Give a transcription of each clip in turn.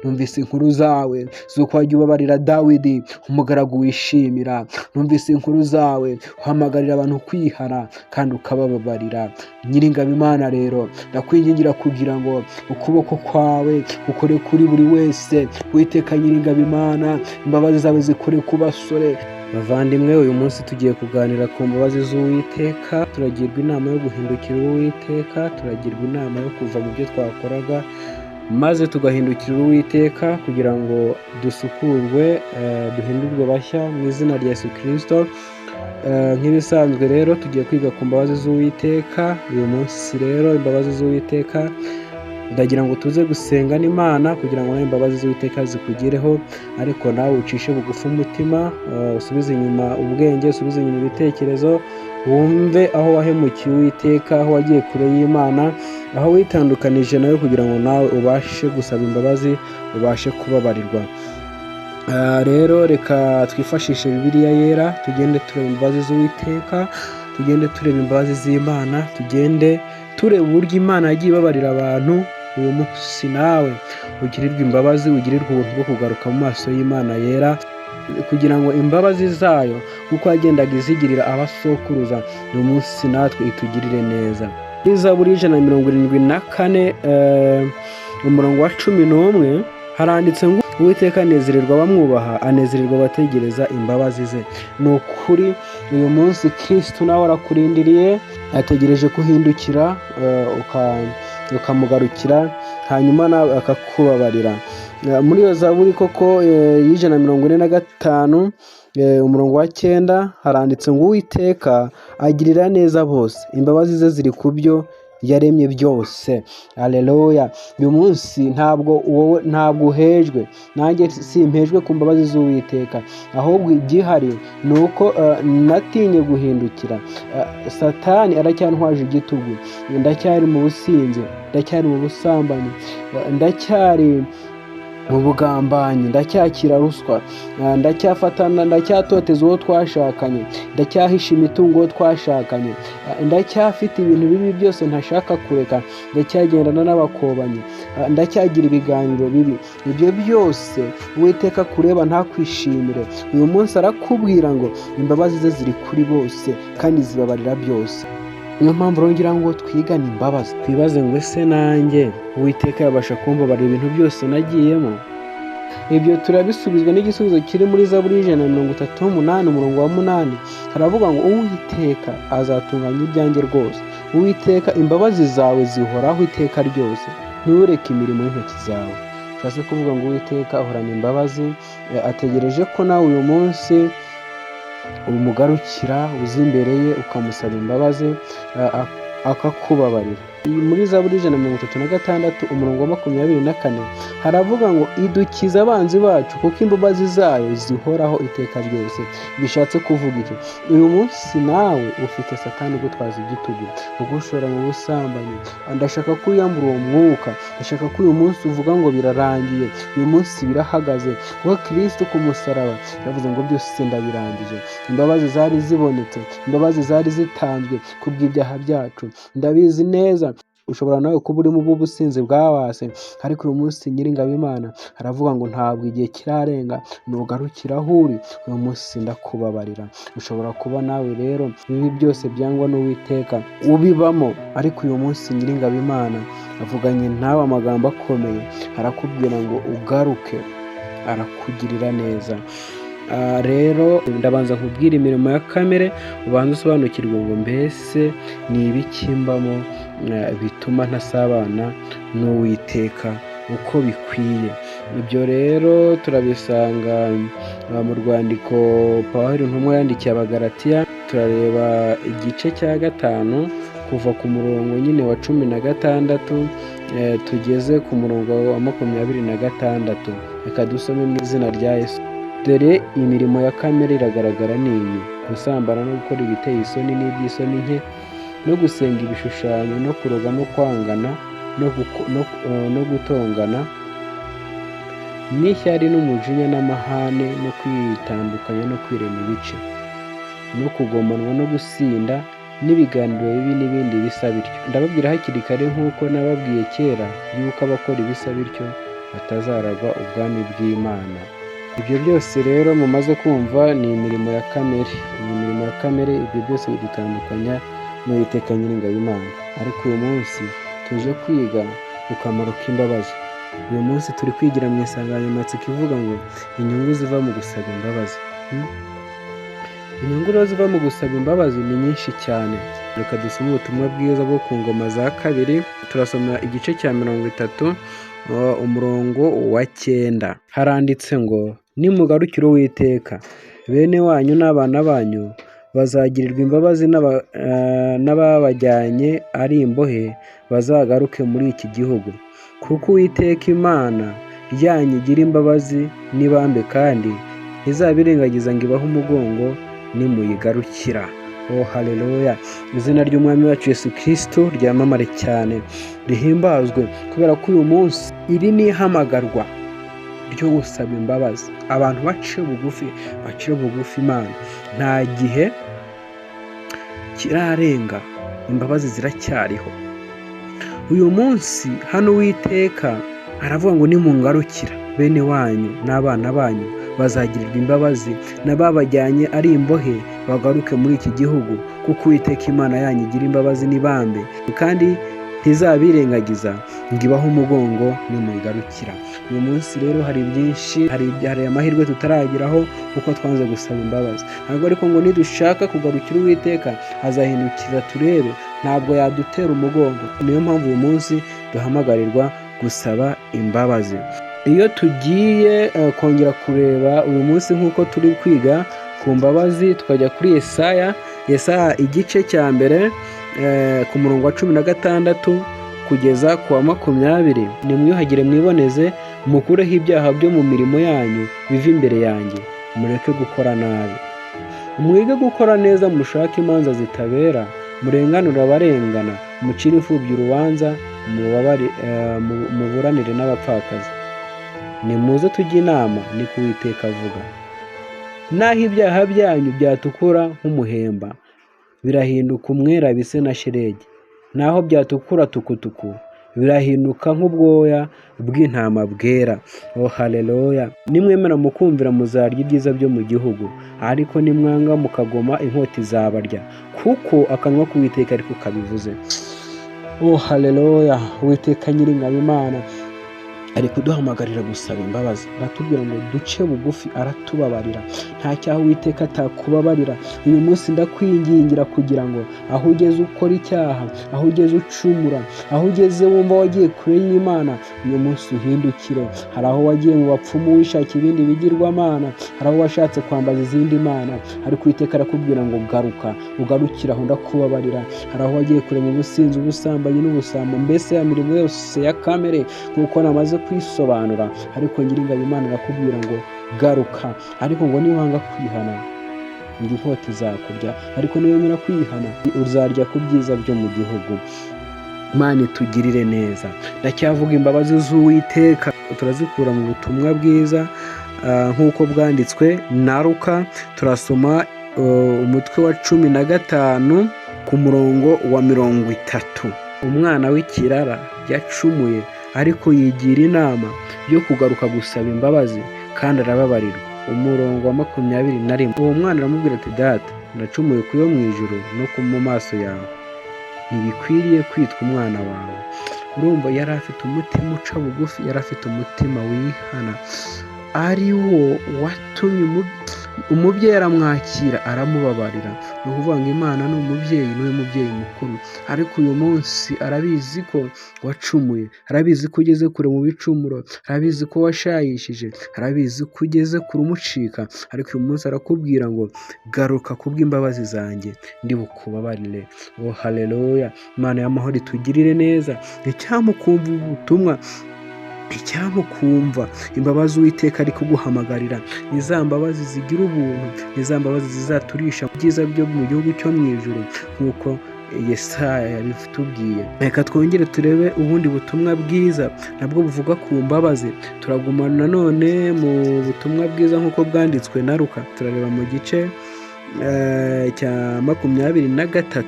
Numvise inkuru zawe z'uko wajya ubabarira Dawidi, umugaragu wishimira. Numvise inkuru zawe uhamagarira abantu kwihana kandi ukabababarira. Nyiringabo Imana rero, ndakwingingira kugira ngo ukuboko kwawe ukore kuri buri wese. Uwiteka Nyiringabo Imana, imbabazi zawe zikore ku basore. Bavandimwe, uyu munsi tugiye kuganira ku mbabazi z'Uwiteka. Turagirwa inama yo guhindukira Uwiteka, turagirwa inama yo kuva mu byo twakoraga maze tugahindukira Uwiteka kugira ngo dusukurwe, duhindurwe bashya mu izina rya Yesu Kirisito. Nk'ibisanzwe rero tugiye kwiga ku mbabazi z'Uwiteka. Uyu munsi rero imbabazi z'Uwiteka, ndagira ngo tuze gusenga n'Imana kugira ngo nawe imbabazi z'Uwiteka zikugereho, ariko nawe ucishe bugufi umutima, usubize inyuma ubwenge, usubize inyuma ibitekerezo, wumve aho wahemukiye Uwiteka, aho wagiye kure y'Imana, aho witandukanije nawe, kugira ngo nawe ubashe gusaba imbabazi, ubashe kubabarirwa. Rero reka twifashishe Bibiliya Yera, tugende tureba imbabazi z'Uwiteka, tugende tureba imbabazi z'Imana, tugende tureba uburyo Imana yagiye ibabarira abantu. Uyu munsi nawe ugirirwe imbabazi, ugirirwe ubuntu bwo kugaruka mu maso y'Imana Yera, kugira ngo imbabazi zayo kuko yagendaga izigirira abasokuruza, uyu munsi natwe itugirire neza. Muri Zaburi 174, umurongo wa 11, haranditse ngo: "Uwiteka anezererwa abamwubaha, anezererwa abategereza imbabazi ze." Ni ukuri uyu munsi Kirisitu nawe arakurindiriye, ategereje kuhindukira ukamugarukira, hanyuma nawe akakubabarira. Muri iyo Zaburi koko y'145, umurongo wa 9, haranditse ngo: "Uwiteka agirira neza bose, imbabazi ze ziri ku byo yaremye byose." Aleluya! Uyu munsi ntabwo wowe, ntabwo uhejwe, nanjye simpejwe ku mbabazi z'Uwiteka, ahubwo igihari ni uko natinye guhindukira. Satani aracyantwaje igitugu, ndacyari mu businzi, ndacyari mu busambanyi, ndacyari mu bugambanyi, ndacyakira ruswa, ndacyafatana, ndacyatoteza uwo twashakanye, ndacyahisha imitungo uwo twashakanye, ndacyafite ibintu bibi byose ntashaka kureka, ndacyagendana n'abakobanyi, ndacyagira ibiganiro bibi. Ibyo byose Uwiteka kureba ntakwishimire. Uyu munsi arakubwira ngo imbabazi ze ziri kuri bose kandi zibabarira byose. Niyo mpamvu rero ngira ngo twigane imbabazi, twibaze ngo: ese nanjye Uwiteka yabasha kumbabarira ibintu byose nagiyemo? Ibyo turabisubizwa n'igisubizo kiri muri Zaburi 138, umurongo wa 8. Haravuga ngo: "Uwiteka azatunganya ibyanjye rwose. Uwiteka, imbabazi zawe zihoraho iteka ryose, ntureke imirimo y'intoki zawe." Bishatse kuvuga ngo Uwiteka ahorana imbabazi, ategereje ko nawe uyu munsi umugarukira, uza imbere ye ukamusaba imbabazi, akakubabarira. Muri Zaburi 136, umurongo wa 24, haravuga ngo: "Idukiza abanzi bacu, kuko imbabazi zayo zihoraho iteka ryose." Bishatse kuvuga iki? Uyu munsi nawe ufite Satani ugutwaza igitugu, ugushora mu busambanyi. Ndashaka ko wiyambura uwo mwuka, ndashaka ko uyu munsi uvuga ngo birarangiye, uyu munsi birahagaze, kuko Kirisitu ku musaraba yavuze ngo byose ndabirangije. Imbabazi zari zibonetse, imbabazi zari zitanzwe kubw'ibyaha byacu. Ndabizi neza ushobora nawe kuba uri mu bw'ubusinzi bwabase, ariko uyu munsi Nyiringabo Imana aravuga ngo ntabwo igihe kirarenga, nugarukira aho uri uyu munsi ndakubabarira. Ushobora kuba nawe rero ibibi byose byangwa n'Uwiteka ubibamo, ariko uyu munsi Nyiringabo Imana avuganye nawe amagambo akomeye, arakubwira ngo ugaruke, arakugirira neza. Rero ndabanza nkubwire imirimo ya kamere, ubanze usobanukirwe ngo mbese ni ibiki mbamo bituma ntasabana n'Uwiteka uko bikwiye. Ibyo rero turabisanga mu rwandiko Pawulo intumwa yandikiye Abagalatiya, turareba igice cya 5 kuva ku murongo nyine wa 16 tugeze ku murongo wa 26. Reka dusome mu izina rya Yesu. Dore imirimo ya kamere iragaragara ni iyi: gusambana no gukora ibiteye isoni n'iby'isoni nke, no gusenga ibishushanyo, no kuroga, no kwangana, no gutongana, n'ishyari n'umujinya n'amahane, no kwitandukanya, no kwirema ibice, no kugomanwa, no gusinda, n'ibiganiro bibi n'ibindi bisa bityo. Ndababwira hakiri kare nk'uko nababwiye kera yuko abakora ibisa bityo batazaragwa ubwami bw'Imana. Ibyo byose rero mumaze kumva ni imirimo ya kamere, ni imirimo ya kamere, ibyo byose bidutandukanya n'Uwiteka Nyiringabo Imana. Ariko uyu munsi tuje kwiga ku kamaro k'imbabazi. Uyu munsi turi kwigira mu insanganyamatsiko ivuga ngo inyungu ziva mu gusaba imbabazi. Inyungu rero ziva mu gusaba imbabazi ni nyinshi cyane. Reka dusome ubutumwa bwiza bwo ku ngoma za kabiri, turasoma igice cya 30 umurongo wa 9. Haranditse ngo nimugarukire Uwiteka, bene wanyu n'abana banyu bazagirirwa imbabazi n'ababajyanye ari imbohe bazagaruke muri iki gihugu, kuko Uwiteka Imana yanyu igira imbabazi n'ibambe, kandi ntizabirengagiza ngo ibahe umugongo nimuyigarukira. Oh haleluya! Izina ry'Umwami wacu Yesu Kristo ryamamare cyane, rihimbazwe, kubera ko uyu munsi iri ni ihamagarwa ryo gusaba imbabazi. Abantu baciye bugufi, baciye bugufi Imana. Nta gihe kirarenga, imbabazi ziracyariho. Uyu munsi hano Uwiteka aravuga ngo nimungarukira, bene wanyu n'abana banyu bazagirirwa imbabazi, n'ababajyanye ari imbohe bagaruke muri iki gihugu, kuko Uwiteka Imana yanyu igira imbabazi n'ibambe, kandi ntizabirengagiza ngo ibahe umugongo nimuyigarukira. Uyu munsi rero hari byinshi, hari amahirwe tutarageraho kuko twanze gusaba imbabazi. Ntabwo ariko ngo nidushaka kugarukira Uwiteka azahindukira turebe, ntabwo yadutera umugongo. Niyo mpamvu uyu munsi duhamagarirwa gusaba imbabazi. Iyo tugiye kongera kureba uyu munsi nk'uko turi kwiga ku mbabazi, tukajya kuri Yesaya, Yesaya igice cya mbere ku murongo wa 16 kugeza ku wa 20. Nimwiyuhagire mwiboneze, mukureho ibyaha byo mu mirimo yanyu bive imbere yanjye, mureke gukora nabi. Mwige gukora neza, mushake imanza zitabera, murenganure abarengana, mucire imfubyi urubanza, muburanire n'abapfakazi. Nimuze tujye inama, niko Uwiteka avuga. Naho ibyaha byanyu byatukura nk'umuhemba, birahinduka umwera bise na shelegi. Naho byatukura tukutuku, birahinduka nk'ubwoya bw'intama bwera. Oh haleluya! Nimwemera mukumvira muzarya ibyiza byo mu gihugu, ariko nimwanga mukagoma inkota izabarya, kuko akanwa k'Uwiteka ariko kabivuze. Oh haleluya! Uwiteka Nyiringabo Imana ari kuduhamagarira gusaba imbabazi, aratubwira ngo duce bugufi, aratubabarira. Nta cyaha Uwiteka atakubabarira. Uyu munsi ndakwingingira kugira ngo aho ugeze ukora icyaha, aho ugeze ucumura, aho ugeze wumva wagiye kure y'Imana, uyu munsi uhindukire. Hari aho wagiye mu bapfumu wishakira ibindi bigirwamana, hari aho washatse kwambaza izindi mana, ariko Uwiteka arakubwira ngo garuka, ugarukire aho ndakubabarira. Hari aho wagiye kure mu businzi, ubusambanyi n'ubusambo, mbese ya mirimo yose ya kamere nk'uko namaze kwisobanura, ariko Nyiringabo Imana arakubwira ngo garuka. Ariko ngo niwanga kwihana ngo inkota izakurya, ariko niwemera kwihana uzarya ku byiza byo mu gihugu. Imana itugirire neza. Ndacyavuga imbabazi z'Uwiteka, turazikura mu butumwa bwiza nk'uko bwanditswe na Luka. Turasoma umutwe wa 15 ku murongo wa 30. Umwana w'ikirara yacumuye, ariko yigira inama yo kugaruka gusaba imbabazi, kandi arababarirwa. Umurongo wa 21. Uwo mwana aramubwira ati data, ndacumuye ku yo mu ijuru no ku mu maso yawe, ntibikwiriye kwitwa umwana wawe. Urumva yari afite umutima uca bugufi, yari afite umutima wihana, ari wo watumye umubyeyi aramwakira aramubabarira. Ni ukuvuga ngo Imana ni umubyeyi, niwe mubyeyi mukuru. Ariko uyu munsi arabizi ko wacumuye, arabizi ko ugeze kure mu bicumuro, arabizi ko washayishije, arabizi ko ugeze kure umucika, ariko uyu munsi arakubwira ngo garuka kubw'imbabazi zanjye ndi bukubabarire. Oh haleluya! Imana y'amahoro itugirire neza. Icyamukumva ubutumwa, icyamukumva imbabazi Uwiteka ari kuguhamagarira, ni za mbabazi zigira ubuntu, ni za mbabazi zizaturisha ibyiza byo mu gihugu cyo mu ijuru nk'uko Yesaya yabitubwiye. Reka twongere turebe ubundi butumwa bwiza nabwo buvuga ku mbabazi. Turagumana nanone mu butumwa bwiza nk'uko bwanditswe na Luka. Turareba mu gice cya 23,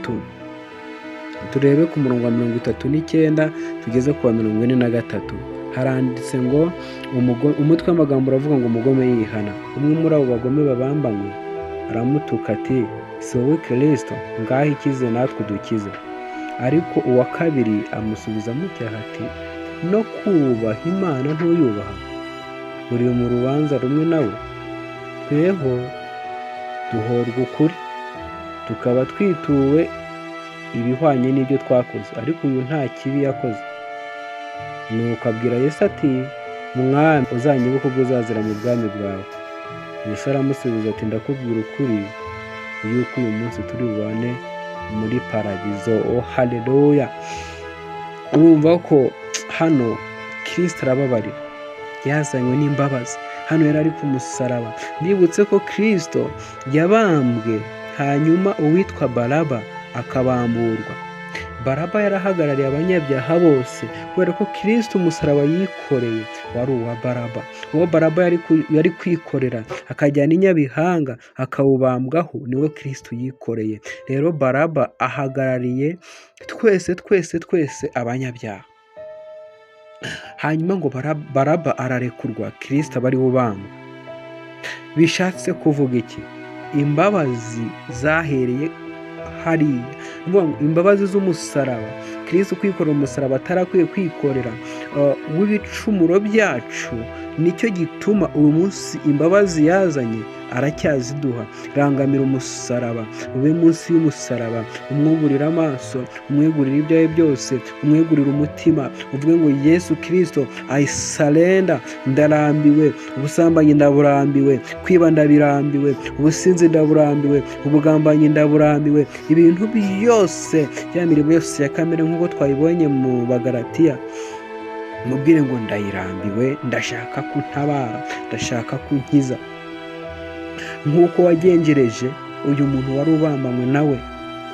turebe ku murongo wa 39 tugeze ku wa 43. Haranditse ngo umutwe w'amagambo uravuga ngo umugome yihana. Umwe muri abo bagome babambanywe aramutuka ati: "Si wowe Kirisito? Ngaho ikize natwe udukize." Ariko uwa kabiri amusubiza amucyaha ati: "No kubaha Imana ntuyubaha? Uri mu rubanza rumwe nawe. Tweho duhorwa ukuri, tukaba twituwe ibihwanye n'ibyo twakoze, ariko uyu nta kibi yakoze." Nuko abwira Yesu ati: "Mwami, uzanyibuke ubwo uzazira mu bwami bwawe." Yesu aramusubiza ati: "Ndakubwira ukuri yuko uyu munsi turi bubane muri paradizo." Oh haleluya! Urumva ko hano Kirisito arababarira, yazanywe n'imbabazi. Hano yari ari ku musaraba. Ndibutse ko Kirisito yabambwe, hanyuma uwitwa Baraba akabamburwa. Baraba yarahagarariye abanyabyaha bose, kubera ko Kirisito umusaraba yikoreye wari uwa Baraba. Uwo Baraba yari kwikorera akajyana inyabihanga akawubambwaho, niwe Kirisito yikoreye. Rero Baraba ahagarariye twese twese twese abanyabyaha. Hanyuma ngo Baraba ararekurwa, Kirisito aba ari we ubambwa. Bishatse kuvuga iki? Imbabazi zahereye hariya. Imbabazi z'umusaraba, Kirisito kwikorera umusaraba atarakwiye kwikorera w'ibicumuro byacu, nicyo gituma uyu munsi imbabazi yazanye aracyaziduha. Rangamira umusaraba, ube munsi y'umusaraba, umwuburire amaso, umwegurire ibyawe byose, umwegurire umutima, uvuge ngo: "Yesu Kirisito, I surrender, ndarambiwe ubusambanyi, ndaburambiwe kwiba, ndabirambiwe ubusinzi, ndaburambiwe ubugambanyi, ndaburambiwe ibintu byose, ya mirimo yose ya kamere nk'uko twayibonye mu Bagaratiya." Mubwire ngo: "Ndayirambiwe, ndashaka ko untabara, ndashaka ko unkiza nk'uko wagenjereje uyu muntu wari ubambanywe nawe."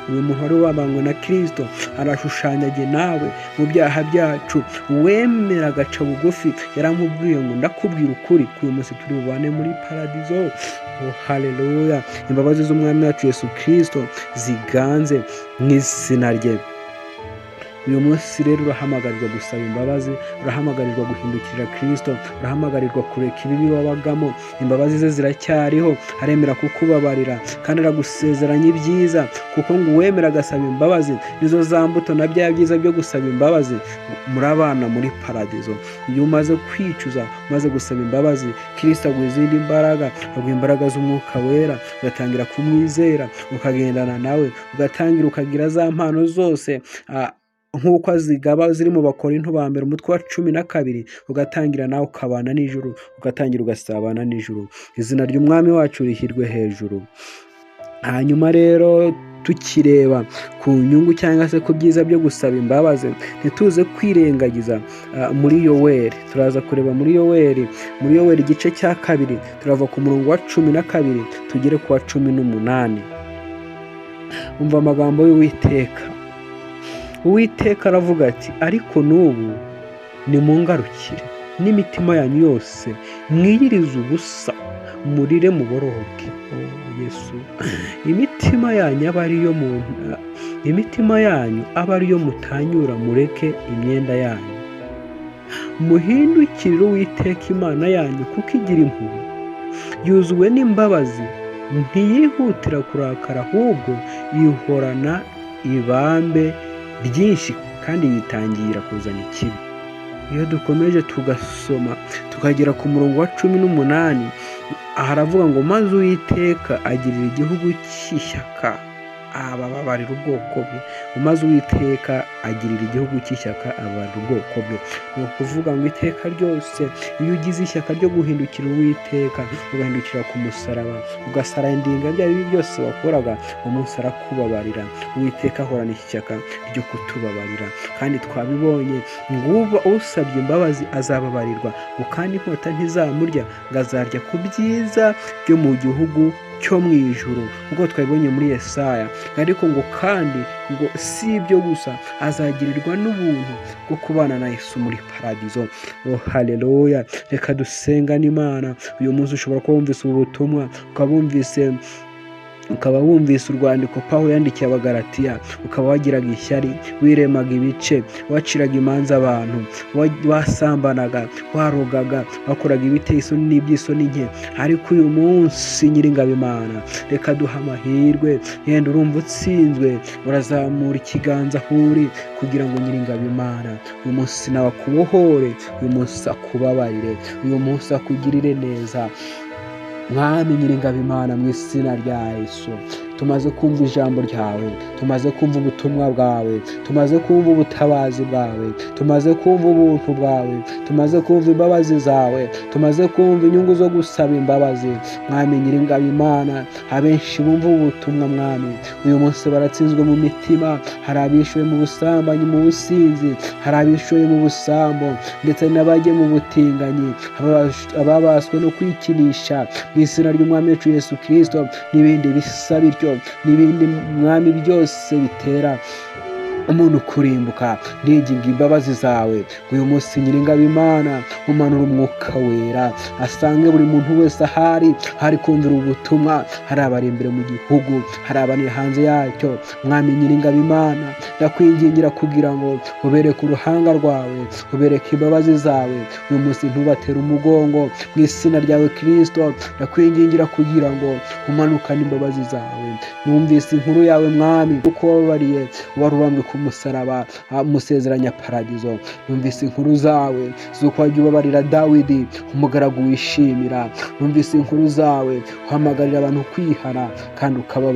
Uyu muntu wari ubambanywe na Kirisito arashushanyage nawe mu byaha byacu. Uwemera agaca bugufi, yaramubwiye ngo: "Ndakubwira ukuri ko uyu munsi turi bubane muri paradizo." Oh haleluya! Imbabazi z'Umwami wacu Yesu Kirisito ziganze mu izina rye. Uyu munsi rero urahamagarirwa gusaba imbabazi, urahamagarirwa guhindukirira Kirisito, urahamagarirwa kureka ibibi wabagamo. Imbabazi ze ziracyariho, aremera kukubabarira kandi aragusezeranya ibyiza, kuko ngo uwemera agasaba imbabazi, nizo za mbuto na bya byiza byo gusaba imbabazi, murabana muri paradizo. Iyo umaze kwicuza, umaze gusaba imbabazi, Kirisito aguha izindi mbaraga, aguha imbaraga z'Umwuka Wera, ugatangira kumwizera, ukagendana nawe, ugatangira ukagira za mpano zose nk'uko azigaba ziri mu Bakorinto ba mbere umutwe wa 12, ugatangira nawe ukabana n'ijuru, ugatangira ugasabana n'ijuru. Izina ry'Umwami wacu rishyirwe hejuru. Hanyuma rero tukireba ku nyungu cyangwa se ku byiza byo gusaba imbabazi, ntituze kwirengagiza muri Yoweri. Turaza kureba muri Yoweri, muri Yoweri igice cya 2, turava ku murongo wa 12 tugere ku wa 18. Umva amagambo y'Uwiteka. Uwiteka aravuga ati: "Ariko n'ubu nimungarukire n'imitima yanyu yose, mwiyirize ubusa, murire muboroge." Oh, Yesu! Imitima yanyu aba ariyo imitima yanyu aba ariyo mutanyura, mureke imyenda yanyu, muhindukirire Uwiteka Imana yanyu, kuko igira impuhwe, yuzuwe n'imbabazi, ntiyihutira kurakara, ahubwo ihorana ibambe ryinshi kandi yitangira kuzana ikibi. Iyo dukomeje tugasoma tukagera ku murongo wa 18, haravuga ngo: "Maze Uwiteka agirira igihugu cy'ishyaka, abababarira ubwoko bwe." Maze Uwiteka agirira igihugu cy'ishyaka, ababarira ubwoko bwe. Ni ukuvuga ngo iteka ryose iyo ugize ishyaka ryo guhindukira Uwiteka, ugahindukira ku musaraba, ugasurrenderinga bya bibi byose wakoraga, umunsi arakubabarira. Uwiteka ahorana ishyaka ryo kutubabarira, kandi twabibonye ngo usabye imbabazi azababarirwa, ngo kandi inkota ntizamurya, ngo azarya ku byiza byo mu gihugu cyo mu ijuru, nk'uko twabibonye muri Yesaya. Ariko ngo kandi ngo si ibyo gusa, azagirirwa n'ubuntu bwo kubana na Yesu muri paradizo. Oh haleluya! Reka dusengane Imana. Uyu munsi ushobora kuba wumvise ubu butumwa, ukaba wumvise Ukaba wumvise urwandiko Pawulo yandikiye Abagalatiya, ukaba wagiraga ishyari, wiremaga ibice, waciraga imanza abantu, wasambanaga, warogaga, wakoraga ibiteye isoni n'iby'isoni nke. Ariko uyu munsi, Nyiringabo Imana, reka duha amahirwe. Yenda urumva utsinzwe, urazamura ikiganza aho uri kugira ngo Nyiringabo Imana uyu munsi nawe akubohore, uyu munsi akubabarire, uyu munsi akugirire neza. Mwami Nyiringabo Imana, mu izina rya Yesu, tumaze kumva ijambo ryawe, tumaze kumva ubutumwa bwawe, tumaze kumva ubutabazi bwawe, tumaze kumva ubuntu bwawe, tumaze kumva imbabazi zawe, tumaze kumva inyungu zo gusaba imbabazi. Mwami Nyiringabo Imana, abenshi bumva ubutumwa, Mwami, uyu munsi baratsinzwe mu mitima. Hari abishuye mu busambanyi, mu businzi, hari abishuye mu busambo, ndetse n'abajye mu butinganyi, ababaswe no kwikinisha, mu izina ry'Umwami wacu Yesu Kirisito, n'ibindi bisa bityo, n'ibindi, Mwami, byose bitera umuntu kurimbuka. Ndiginga imbabazi zawe uyu munsi, Nyiringabo Imana, umanura Umwuka Wera asange buri muntu wese ahari hari kumvira ubutumwa. Hari abari imbere mu gihugu, hari abari hanze yacyo. Mwami Nyiringabo Imana, ndakwingingira kugira ngo ubereke uruhanga rwawe, ubereke imbabazi zawe uyu munsi, ntubatere umugongo. Mu izina ryawe Kirisito, ndakwingingira kugira ngo umanukane imbabazi zawe. Numvise inkuru yawe, Mwami, kuko wababariye wari ubambwe ku musaraba, umusezeranya paradizo. Numvise inkuru zawe z'uko wajya ubabarira Dawidi, umugaragu wishimira. Numvise inkuru zawe uhamagarira abantu kwihana kandi ukababa